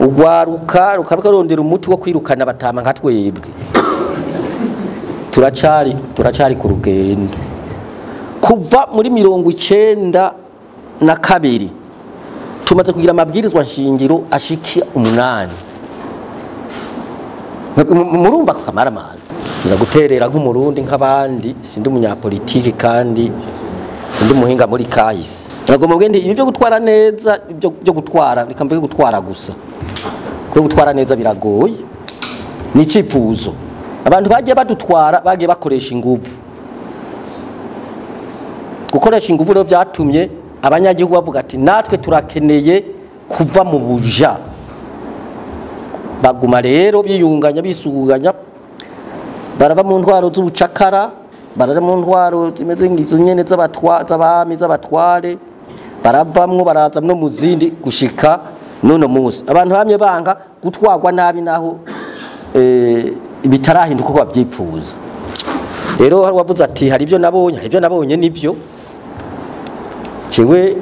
Ugwaruka rukarondera umuti wo kwirukana batama nka twebwe. Turacari ku rugendo. Kuva muri 92 tumaze kugira amabwirizwa nshingiro ashiki 8. Murumva ko kamara amazi. Nza guterera nk'umurundi nk'abandi, sindi umunyapolitiki kandi sindi umuhinga muri kahise. Nagomba mugende ibi byo gutwara neza, byo gutwara, reka mvuge gutwara gusa. Kuko gutwara neza biragoye. Ni icipfuzo. Abantu bagiye badutwara bagiye bakoresha inguvu. Gukoresha inguvu rero byatumye abanyagihugu bavuga ati natwe turakeneye kuva mu buja. Baguma rero biyunganya bisuganya, barava mu ntwaro z'ubucakara, baraja mu ntwaro zimeze nk'izo nyene z'abami z'abatware, baravamwo baraza no mu zindi gushika none munsi. Abantu bamye banga gutwarwa nabi naho bitarahinduka uko bavyipfuza. Rero hari wavuze ati hari ivyo nabonye, hari ivyo nabonye nivyo. Jewe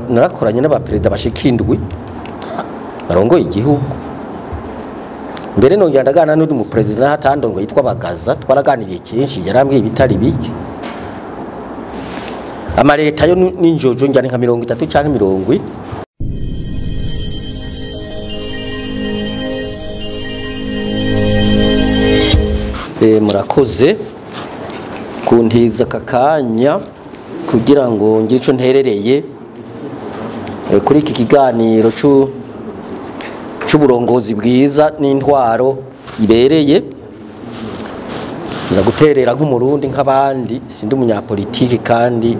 narakoranye n'abaperezida bashika 7 barongoye igihugu. Mbere nongera ndagana n'undi mu president hatandongo yitwa Bagaza, twaraganiriye kenshi, yarambwiye ibitari bike. Amareta yo ninjojo njyane nka 30 canke 40. Murakoze kuntiza kakanya kugira ngo ngire ico nterereye kuri iki kiganiro c'uburongozi bwiza n'intwaro ibereye. Nza guterera nk'umurundi nk'abandi, sindi umunyapolitiki kandi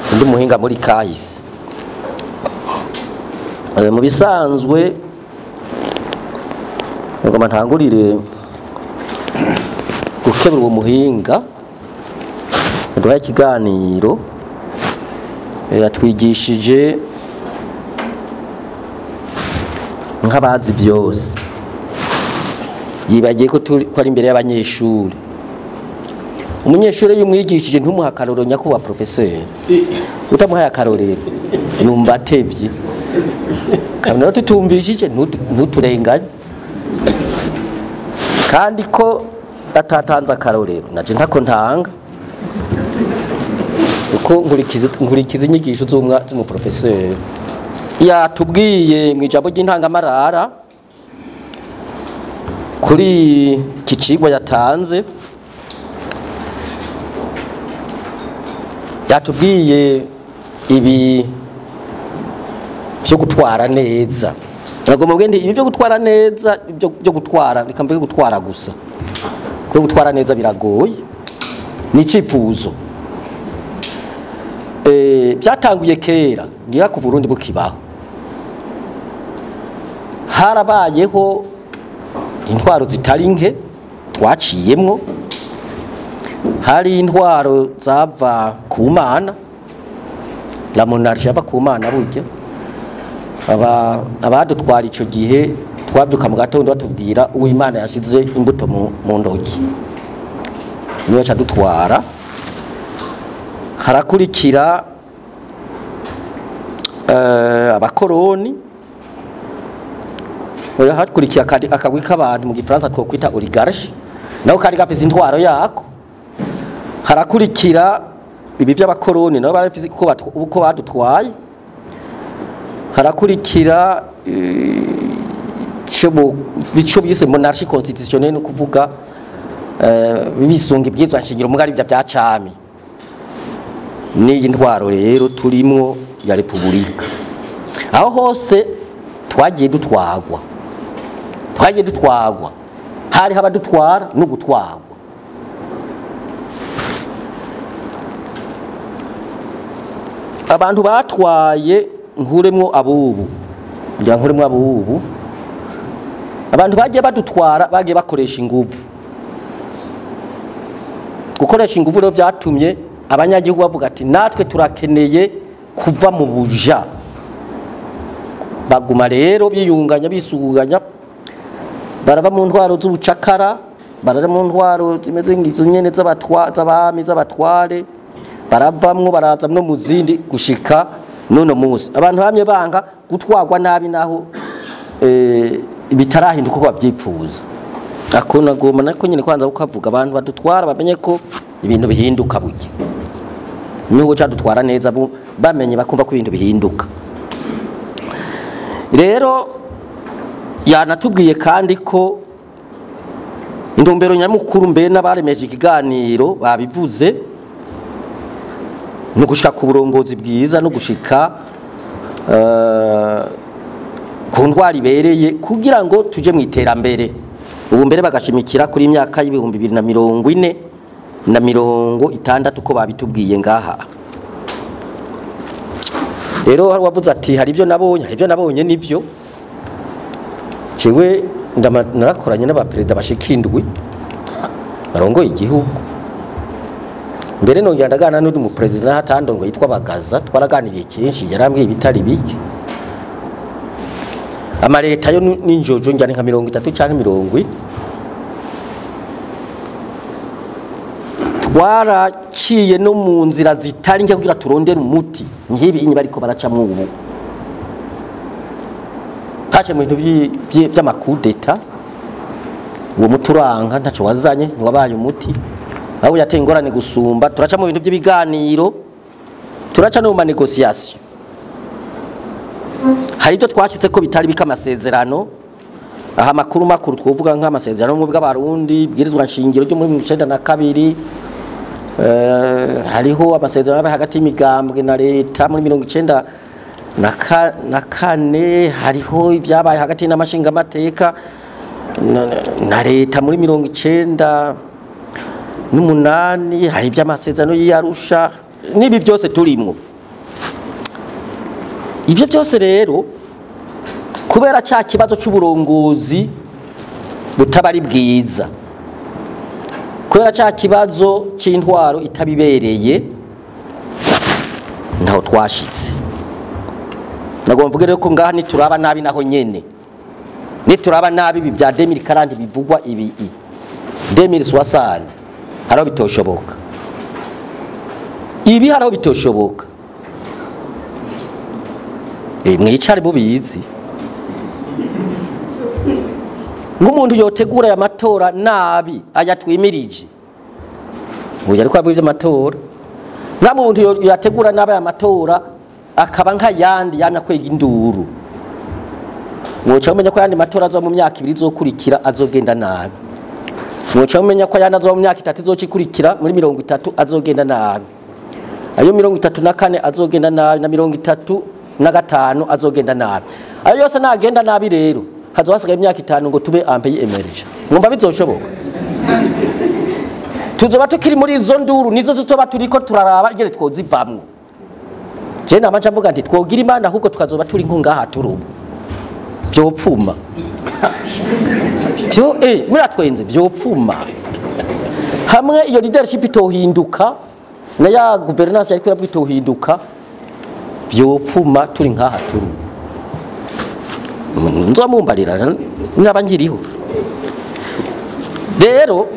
sindi umuhinga muri kahise. Mu bisanzwe ngoma ntangurire gukebura uwo muhinga duhaye ikiganiro, yatwigishije nk'abazi byose. Yibagiye ko ari imbere y'abanyeshuri. Umunyeshuri yumwigishije ntumuha akarorero nyakubahwa professeur. Utamuhaye akarorero yumva atevye. Kandi rero tutumvishije ntuturenganye. Kandi ko atatanze akarorero naje ntako ntanga. Uko nkurikiza inyigisho z'umuprofesseur. Yatubwiye mu ijambo ry'intangamarara kuri kicigwa yatanze, yatubwiye ibi byo gutwara neza. Nagomba mugende ibi byo gutwara neza, byo gutwara, reka mvuge gutwara gusa. Kuko gutwara neza biragoye. Ni icipfuzo. Byatanguye kera ngira ku Burundi bukibaho. Harabayeho intwaro zitari nke twaciyemwo. Hari intwaro zava ku Mana, la monarchie yava ku Mana burya. Abadutwara ico gihe twabyuka mu gatondo batubwira uw'Imana yashize imbuto mu ndoki, niwe cadutwara. Harakurikira abakoroni, oya hakurikiye akagwi k'abantu mu gifaransa twokwita oligarche, nako kari gafise intwaro yako. Harakurikira ibi by'abakoroni nabo barafise uko badutwaye. Harakurikira ico bise monarchie constitutionnelle, no kuvuga bisunga ibwirizwa nshingiro mugari bya cami. N'iyi ntwaro rero turimwo ya republika. Aho hose twagiye dutwagwa. Hari habadutwara no gutwagwa. Abantu batwaye nkuremwo abubu. Ngira nkuremwo abubu. Abantu bagiye badutwara bagiye bakoresha inguvu. Gukoresha inguvu rero byatumye abanyagihugu bavuga ati natwe turakeneye kuva mu buja. Baguma rero biyunganya bisuganya, barava mu ntwaro z'ubucakara, baraja mu ntwaro zimeze nk'izo nyene z'abami z'abatware, baravamwo baraza no mu zindi gushika none munsi. Abantu bamye banga gutwarwa nabi naho bitarahinduka uko bavyipfuza. Ako nagoma nako nyine kwanza ukavuga abantu badutwara bamenye ko ibintu bihinduka burya. Niho cadutwara neza bamenye bakumva ko ibintu bihinduka. Rero yanatubwiye kandi ko intumbero nyamukuru mbe n'abaremeje ikiganiro babivuze no gushika ku burongozi bwiza no gushika ku ndwara ibereye kugira ngo tuje mu iterambere. Ubu mbere bagashimikira kuri imyaka y'ibihumbi 2040 na 60 ko babitubwiye ngaha. Rero hari wavuze ati hari ibyo nabonye, hari ibyo nabonye nivyo. Jewe narakoranye n'abaperezida bashika indwi barongoye igihugu. Mbere nongera ndagana n'undi mu president hatandongo yitwa Bagaza, twaraganiriye kenshi, yarambwiye ibitari bike. Amareta yo ninjojo njyane nka 30 canke 40. Twaraciye no mu nzira zitari nke kugira turondere umuti nkibi inyi bariko baracamwo ubu. Kaje mu bintu vy'amakudeta, uwo muturanka ntaco wazanye, ntiwabaye umuti, aho yateye ingorane gusumba. Turaca mu bintu by'ibiganiro, turaca no mu manegociation. Hari ibyo twashitse ko bitari bika amasezerano. Aha makuru makuru twovuga nk'amasezerano mu bw'abarundi, bwirizwa nshingiro ryo muri 1992, hariho amasezerano hagati y'imigambwe na leta muri 94, hariho ibyabaye hagati n'amashinga amateka na leta muri 98, hari iby'amasezerano y'Arusha, n'ibi byose turimwo. Ivyo byose rero kubera ca kibazo c'uburongozi butabari bwiza, kubera ca kibazo c'intwaro itabibereye, ntaho twashitse. Nagomba mvuge rero ko ngaha nituraba nabi naho nyene, nituraba nabi ibi bya 2040 bivugwa ibi 2060 haraho bitoshoboka. Ibi haraho bitoshoboka. Mwicare mubizi. Nk'umuntu yotegura aya matora nabi ayatwimirije, uyu ariko avuga iby'amatora, nta muntu yategura nabi aya matora akaba nk'ayandi yamya kwega induru, mwoca mumenya ko ayandi matora azoba mu myaka ibiri izokurikira azogenda nabi. Mwoca mumenya ko ayandi azoba mu myaka 3 izokurikira muri 30 azogenda nabi, ayo 34 azogenda nabi, na 35 azogenda nabi. Ayo yose nagenda nabi rero hazoba hasigaye imyaka 5 ngo tube un pays émergent. Mwumva bizoshoboka? Tuzoba tukiri muri izo nduru nizo tuzoba turiko turaraba ingene twozivamwo. Je nama nca mvuga nti twogira Imana ahubwo tukazoba turi nko ngaha turi ubu. Vyopfuma. Vyo muratwenze vyopfuma. Hamwe iyo leadership itohinduka na ya governance yariko irabwo itohinduka, vyopfuma turi nkaha turi ubu. Nzomumbarira naba nkiriho. Rero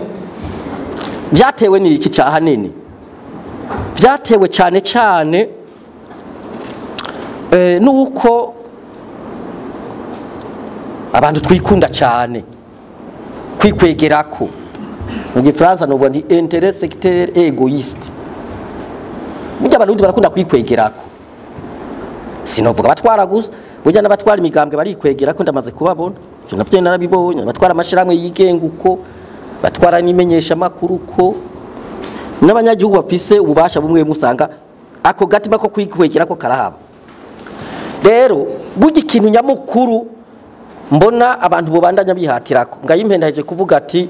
byatewe n'iki cyaha nini? Byatewe cyane cyane nuko abantu twikunda cyane, kwikwegerako. Mu gifaransa nuvuga ndi intérêt secteur égoïste. Burya abarundi barakunda kwikwegerako. Sinovuga abatwara gusa, burya n'abatwara imigambwe barikwegerako, ndamaze kubabona. Ivyo navyo narabibonye, abatwara amashirahamwe yigenga uko, batwara n'imenyesha makuru uko, n'abanyagihugu bafise ububasha bumwe musanga ako gatima ko kwikwegerako karahaba. Rero burya ikintu nyamukuru mbona abantu bobandanya bihatirako, Ngayimpendaheje kuvuga ati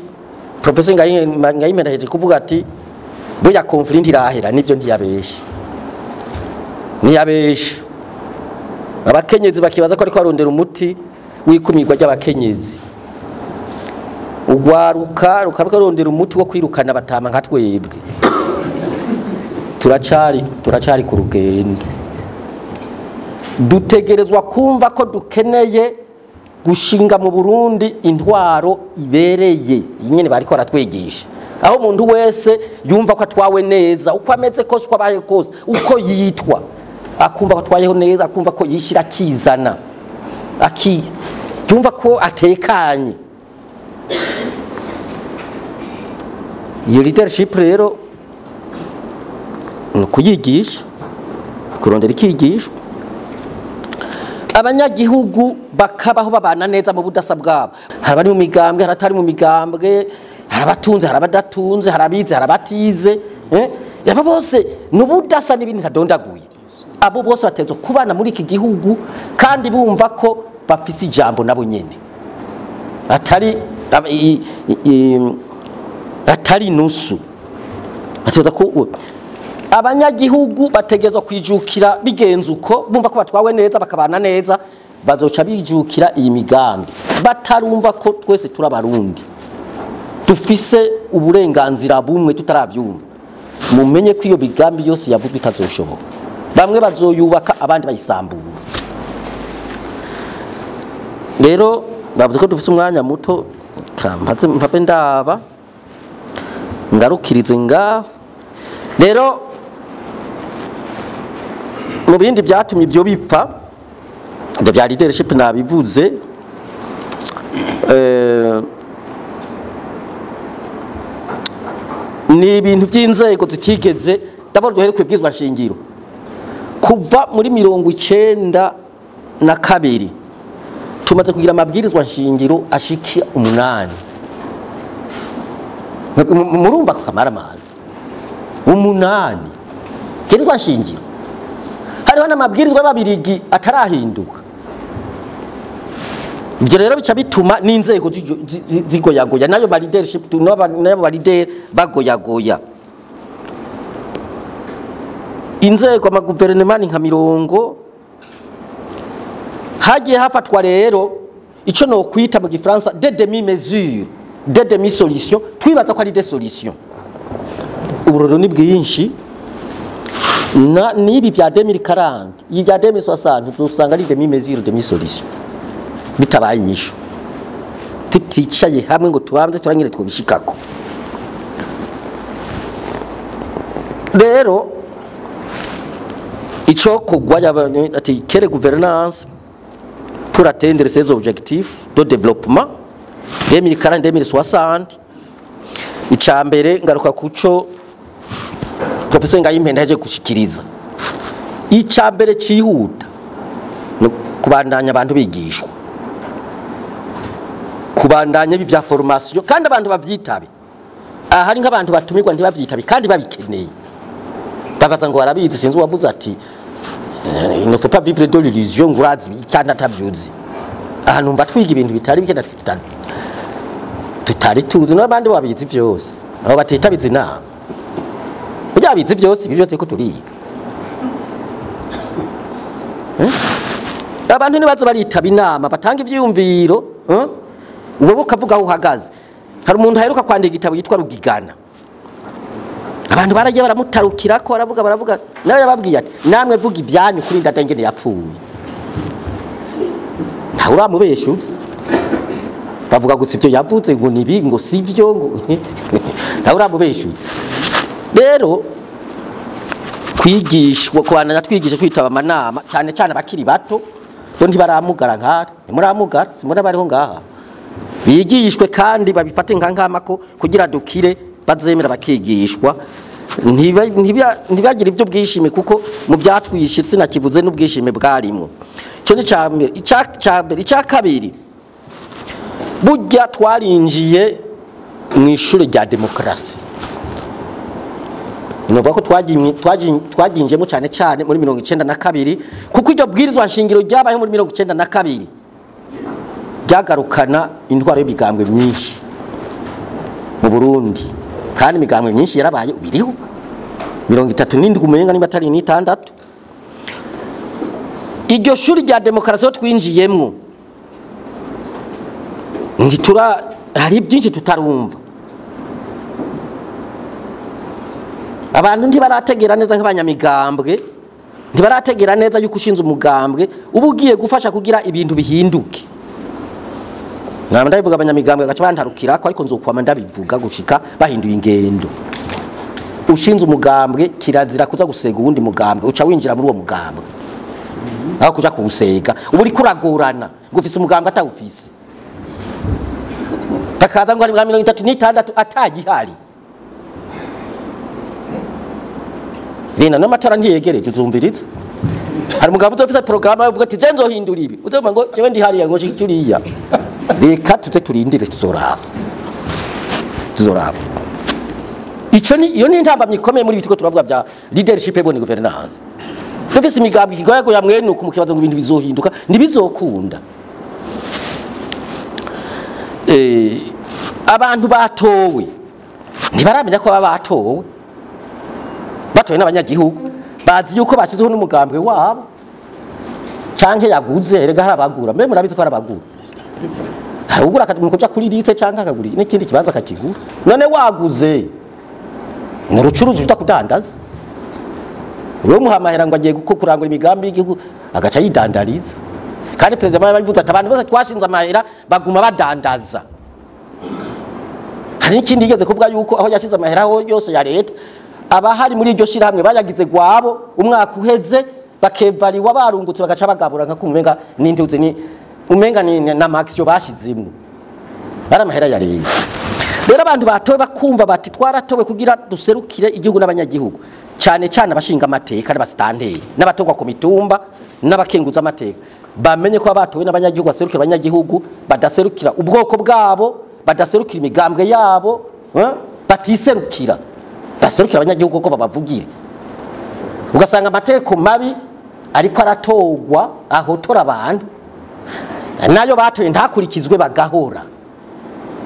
Professor Ngayimpendaheje kuvuga ati burya conflit ntirahera, nivyo ntiyabeshe. Ntiyabeshe. Abakenyezi bakibaza ko ariko arondera umuti w'ikumirwa ry'abakenyezi. Ugwaruka rukaruka rondera umuti wo kwirukana batama nka twebwe. Turacari ku rugendo. Dutegerezwa kumva ko dukeneye gushinga mu Burundi intwaro ibereye. Iyi nyene bariko baratwigisha. Aho umuntu wese yumva ko atwawe neza, uko ameze kose, uko abaye kose, uko yitwa, akumva ko atwayeho neza, akumva ko yishira akizana, Yumva ko atekanye. Iyo leadership rero ni ukuyigisha, kurondera ikigishwa. Abanyagihugu bakabaho babana neza mu budasa bwabo. Hari abari mu migambwe, hari abatari mu migambwe, hari abatunze, hari abadatunze, hari abize, hari abatize, aba bose ni ubudasa n'ibindi ntadondaguye. Abo bose bategerezwa kubana muri iki gihugu kandi bumva ko bafise ijambo nabo nyene, atari nusu. Bategerezwa ku abanyagihugu bategerezwa kwijukira bigenze uko, bumva ko batwawe neza bakabana neza, bazoca bijukira iyi migambi batarumva ko twese turi Abarundi, dufise uburenganzira bumwe tutarabyumva. Mumenye ko iyo migambi yose yavuzwe itazoshoboka, bamwe bazoyubaka abandi bayisambura. Rero bavuze ko dufise umwanya muto, mpape ndaba ngarukirize ngaho. Rero mu bindi byatumye ibyo bipfa, ibyo bya leadership nabivuze, ni ibintu by'inzego zitigeze. D'abord duhere kwibwizwa nshingiro. Kuva muri 92 tumaze kugira amabwirizwa nshingiro ashika 8. Murumva ko kamara amazi 8 bwirizwa nshingiro. Hariho n'amabwirizwa y'ababirigi atarahinduka. Ibyo rero bica bituma n'inzego zigoyagoya, nayo ba leadership nayo ba leader bagoyagoya. Inzego amaguverinoma ni nka 20 hagiye hafatwa rero ico no kwita mu gifaransa des demi mesures, des demi solutions, twibaza ko ari des solutions. Uburoro ni bwinshi na nibi bya 2040, ibi bya 2060 uzosanga ari demi mesure, demi solution, bitabaye inyishu. Tuticaye hamwe ngo tubanze turangire twobishikako. Rero ico kugwa ati quelle gouvernance pour atteindre ces objectifs de développement 2040-2060. Icambere ngaruka kuco Professor Ngayimpenda yaje gushikiriza. Icambere cihuta no kubandanya abantu bigishwa, kubandanya bivya formation kandi abantu bavyitabe. Ahari nk'abantu batumirwa ntibavyitabe kandi babikeneye, bakaza ngo barabizi. Sinzi uwavuze ati il ne faut pas vivre de l'illusion, ngo urazi kandi atavyuzi. Aha numva twiga ibintu bitari bike tutari tuzi, n'abandi babizi byose, abo batitabizi inama burya bizi byose, ibyo turiko turiga. Abantu ntibaza baritaba inama batanga ivyiyumviro, wowe ukavuga aho uhagaze. Hari umuntu aheruka kwandika igitabo yitwa Rugigana, abantu baragiye baramutarukira ko baravuga, nawe yababwiye ati namwe vuga ibyanyu kuri ndadengene yapfuye, ntawe uramubeshuza. Bavuga gusa ibyo yavuze ngo nibi ngo sivyo, ngo ntawe uramubeshuza. Rero kwigishwa, kubandanya twigisha, twitaba amanama cyane cyane abakiri bato bo ntibaramugara nkatwe, ntimuramugara simubona bariho ngaha, bigishwe kandi babifate nka nkamako kugira dukire, bazemera bakigishwa, ntibagire ibyo bwishime, kuko mu byatwishe sinakivuze n'ubwishime bwarimo. Ico ni cambere. Icya mbere. Icya kabiri, burya twarinjiye mu ishuri rya demokarasi. Novuga ko twaginjemo cyane cyane muri 92, kuko iryo bwirizwa nshingiro ryabayeho muri 92 ryagarukana intwaro y'imigambwe myinshi mu Burundi, kandi imigambwe myinshi yarabaye ubiriho 37 umenga niba atari 6. Iryo shuri rya demokarasi twinjiyemwo ntitura, hari byinshi tutarumva. Abantu ntibarategera neza nk'abanyamigambwe, ntibarategera neza yuko ushinze umugambwe uba ugiye gufasha kugira ibintu bihinduke. Naba ndabivuga abanyamigambwe gaca bantarukira ko, ariko nzokwama ndabivuga gushika bahinduye ingendo. Ushinze umugambwe kirazira kuza gusega uwundi mugambwe, uca winjira muri uwo mugambwe aho kuja kuwusega uba uriko uragorana. ngo ufise umugambwe atawufise, bakaza ngo ari bwa 36 atagihari. Rina n'amatora ntiyegereje, uzumviriza hari umugabo uzofise programme avuga ati je nzohindura ibi, uzomva ngo jewe ndi hariya ngo shikiriya. Reka tuze turindire, tuzoraba. Ico ni iyo ni intambamyi ikomeye muri bitiko turavuga bya leadership bonne gouvernance. Dufise imigambi ikigoyago ya mwene uko mukibazo ngo ibintu bizohinduka, ntibizokunda. Abantu batowe ntibaramenya ko baba batowe, batowe n'abanyagihugu, bazi yuko bashizeho n'umugambwe wabo canke yaguze. Erega hari abagura, mbe murabizi ko hari abagura, hari ugura akaja kuri litse canke akagura n'ikindi kibanza akakigura. None waguze ni urucuruzi uja kudandaza, wewe muhamahera ngo agiye kurangura imigambi y'igihugu agaca yidandariza. Kandi perezida yabivuze ati abantu bose twashinze amahera baguma badandaza. Hari n'ikindi yigeze kuvuga yuko aho yashize amahera aho yose ya leta abahari muri iryo shirahamwe bayagize gwabo, umwaka uheze bakevariwa barungutse bagaca bagabura nka kumenga n'intuze ni umenga ni na maxio bashizimwe, bari amahera ya leta. Rero abantu batowe bakumva bati twaratowe kugira duserukire igihugu n'abanyagihugu, cyane cyane abashinga amateka n'abasitanteri n'abatogwa ku mitumba n'abakenguza amateka, bamenye ko abatowe n'abanyagihugu baserukira abanyagihugu, badaserukira ubwoko bwabo, badaserukira imigambwe yabo, batiserukira, baserukira abanyagihugu ko babavugire. Ugasanga amateko mabi ariko aratogwa ahotora abantu, nayo batoye ntakurikizwe bagahora.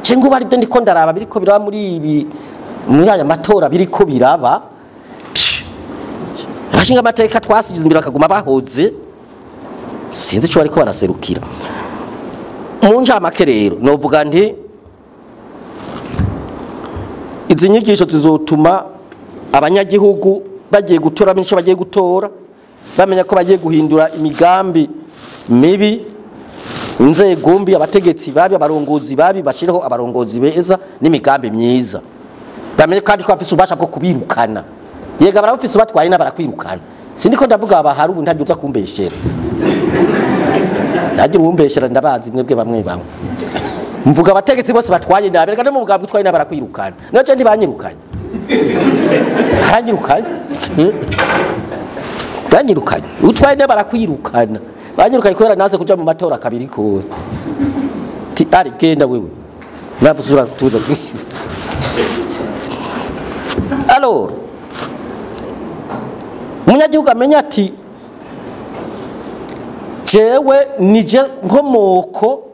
Cengo bari byo ndiko ndaraba biriko biraba muri ibi, muri aya matora biriko biraba. Abashinga amateka twasize imbere bakaguma bahoze, sinzi ico bariko baraserukira. Mu ncamake rero novuga nti izi nyigisho zizotuma abanyagihugu bagiye gutora benshi bagiye gutora bamenya ko bagiye guhindura imigambi mibi, inzego mbi, abategetsi babi, abarongozi babi, bashireho abarongozi beza n'imigambi myiza. Bamenye kandi ko bafise ububasha bwo kubirukana. Yega barabufise batwaye n'abarakwirukana. Sindiko ndavuga abahari ubu ntagiye uza kumbeshera. Ntagira uwumbeshera, ndabazi mwebwe bamwe bamwe. Mvuga abategetsi bose batwaye nabi, reka no mu mugambi utwaye nabi barakwirukana. Naje ntibanyirukanye. Baranyirukanye. Banyirukanye. Utwaye nabi barakwirukana. Banyirukanye kubera naze kuja mu matora kabiri kose. Ti ari genda wewe. Navusura tuza. Alors umunyagihugu amenya ati jewe nije nkomoko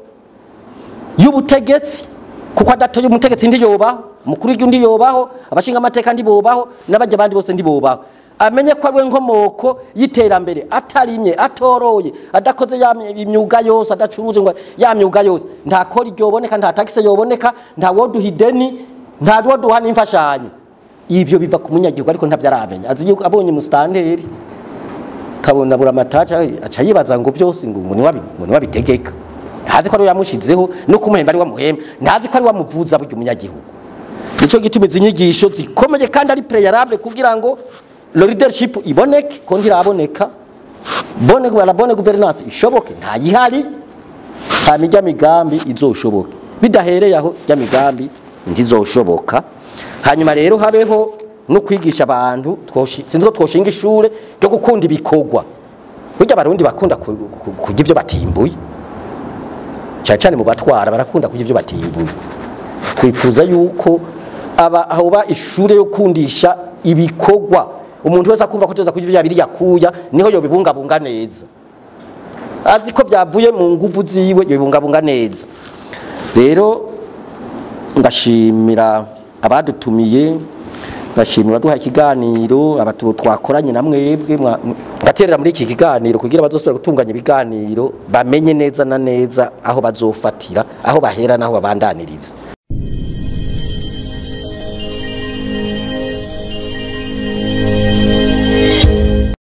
y'ubutegetsi, kuko adatoye umutegetsi ndiyobaho, mukuru w'igihugu ndiyobaho, abashinga amateka ndibobaho, n'abajya abandi bose ndibobaho. Amenye ko ariwe nkomoko y'iterambere, atarimye, atoroye, adakoze ya imyuga yose, adacuruje ngo ya myuga yose, nta kori ryoboneka, nta taxe yoboneka, nta woduha ideni, nta woduha n'imfashanyo. Ivyo biva ku munyagihugu ariko ntavyo aramenya. Azi yuko abonye mustanteri kabona buramataca aca yibaza ngo byose ngo ni wabitegeka. Ntazi ko ari yamushizeho no kumuhemba ari wamuhemba, ntazi ko ari wamuvuza buryo umunyagihugu. Nico gituma izi nyigisho zikomeye kandi ari préalable kugira ngo le leadership iboneke, ko ntiraboneka, bonne gouvernance ishoboke, ntayihari, hama migambi izoshoboke. Bidahereye aho ya migambi ntizoshoboka. Hanyuma rero habeho no kwigisha abantu, sinzi ko twoshinga ishure ryo gukunda ibikorwa. Burya abarundi bakunda kurya ivyo batimbuye, cyane cyane mu batwara barakunda kurya ivyo batimbuye. Twipfuza yuko aba aho ba ishure yo kundisha ibikorwa, umuntu wese akumva ko tuza kurya ivyo yabiri yakuya, niho yobibungabunga neza, azi ko byavuye mu nguvu ziwe, yobibungabunga neza. Rero ndashimira abadutumiye, ndashimira abaduha ikiganiro, abatu twakoranye na mwebwe ngaterera muri iki kiganiro kugira bazosubira gutunganya ibiganiro, bamenye neza na neza aho bazofatira, aho bahera naho babandaniriza.